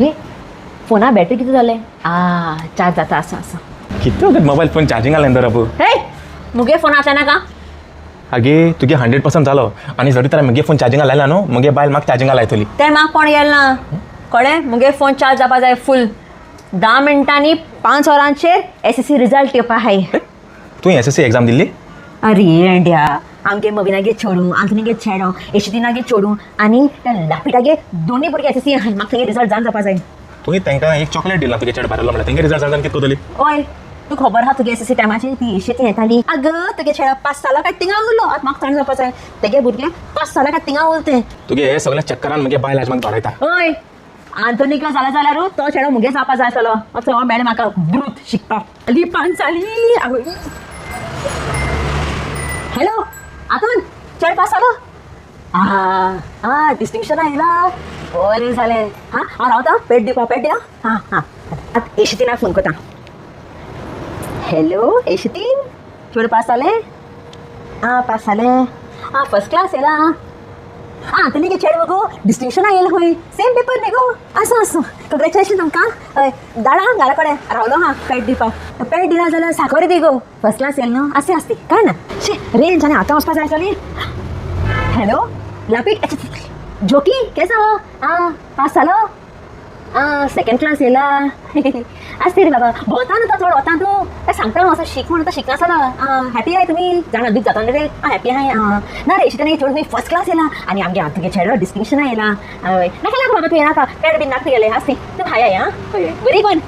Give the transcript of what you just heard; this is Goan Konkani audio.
हे फोना बॅटरी कितें जालें? आ चार्ज जाता आसा आसा. कितले वखत मोबायल फोन चार्जिंगा लायन दवरप? हे मुगे फोन आसले नाका. आगे तुगे 100% जालो आनी जरी तर मुगे फोन चार्जिंगा लायला न्हू, मुगे बायल म्हाका चार्जिंगा लायतली. तें म्हाका कोण गेल ना कळ्ळें? मुगे फोन चार्ज जावपा जाय फूल. 10 मिनटांनी 5 वरांचेर SSC result येवपा आहाय. तूं SSC exam दिल्ली? अरे एंड्या, आमगे मविनागे चेडूं, आंथनीगे चेडो, यशदिनागे चेडूं आनी त्या लापिटागे दोनूय भुरगे SSC आहाय. म्हाका तेंगे रिजल्ट जाण जावपा जाय. तुवें तांकां एक चॉकलेट दिला तुगे चेडो भायर म्हणल्यार तेंगे रिजल्ट जाण कितें करतली? ओय तूं खबर आहा तुगे SSC टायमाचेर ती येशेती येताली. आगं तुगे चेडो पास जालो काय थिंगा उरलो? आतां म्हाका जाण जावपा जाय तेगे भुरगे पास जालो काय थिंगा उरते. तुगे हे सगळ्या चक्करान मुगे बायल आज म्हाका धोडायता. ओय आंतोनीक जालें जाल्यार तो चेडो मुगे जावपा जाय आसलो. आतां मेळ्ळें म्हाका ब्रूत शिकपाक. आली पांच जाली. हॅलो आतून चेड पास जालो? आं डिस्टिंक्शन आयला, बरें जालें. हां हांव रावता पेट दिवपा. पेट दिया. हां हां आतां येशतीनाक फोन करता. हॅलो येशतीन, चेडूं पास जालें? आं पास जालें. आं फर्स्ट क्लास येयला. आं तुमी चेडो मगो डिस्टिंक्शन आयलें खंय, सेम पेपर न्ही गो. आसूं आसूं, कंग्रेच्युलेशन तुमकां. हय धाडा घरा कडेन रावलो. हां पेट दिवपाक. पेट दिना जाल्यार साकर दी गो. फर्स्ट क्लास येयलें न्हू. आसूं आसती काय ना. शी रेंज आनी आतां वचपा जाय आसली. हॅलो लापीट जोकी केसो हो? आं पास जालो? आं सेकंड क्लास येयला. आसती रे बाबा, भोंवता न्हू तो चड वता तूं. तें सांगता हांव असो शीक म्हणून तो शिकना आसलो. आं हॅपी आहाय तुमी? जाणा दूख जाता रे. आं हॅपी आहाय. आं ना रे येशें चेडूं तुमी फर्स्ट क्लास येयला आनी आमगे हांव तुगे चेडो डिस्टिंक्शना येयला. हय नाका नाका बाबा तूं येनाका, पेड बीन नाका तुगेलें. आसती तूं हाय. आं बरी कोन.